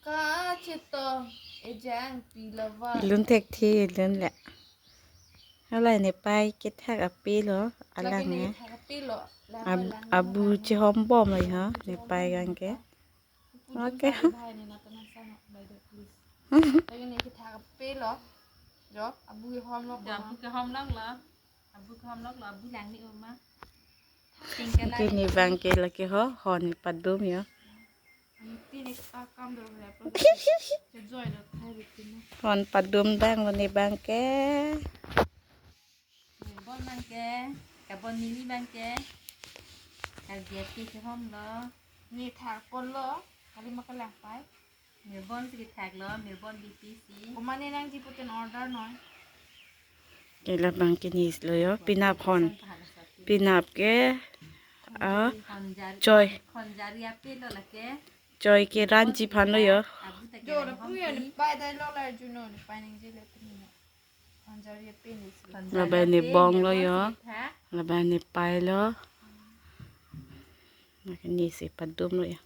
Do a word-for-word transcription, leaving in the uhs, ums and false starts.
Kachito, ejang pi lava. Lun thekthe lun le. Halai ne pai kethak ape lo, alang ne. Thak ape lo. Ab-, abu chehom bom lo ha, ne pai gang ke. Okay. Lagi ne kethak ape lo. Jo, abu kehom lo. Jo, abu kehom lo. Abu kehom lo, abu lang ni oma. Pink color. Pini bang ke lake ho, hon padum yo. Hon padum bang lo ne bang ke. Bon bang ke, kabon neli bang ke. Kal dia pi kehom lo. Ne thak pon lo, kali makalang pai. Mirbon si kethak lo, mirbon B P C. Kumane nangji puten order noi. Ke labang ke ne-isi lo yo, penap hon. Penap ke, ah, choi. Hon jari ape lo lake. Choi ke ranji aphan lo yo. Abu ta jo, ke na pu ya, ne pai dai lo la juno, ne pai nangji le pini no. Hon jari ape ne-isi. Hon jari ape ne bong lo yo. Labang ne pai lo. Lake ne-isi padum lo yo.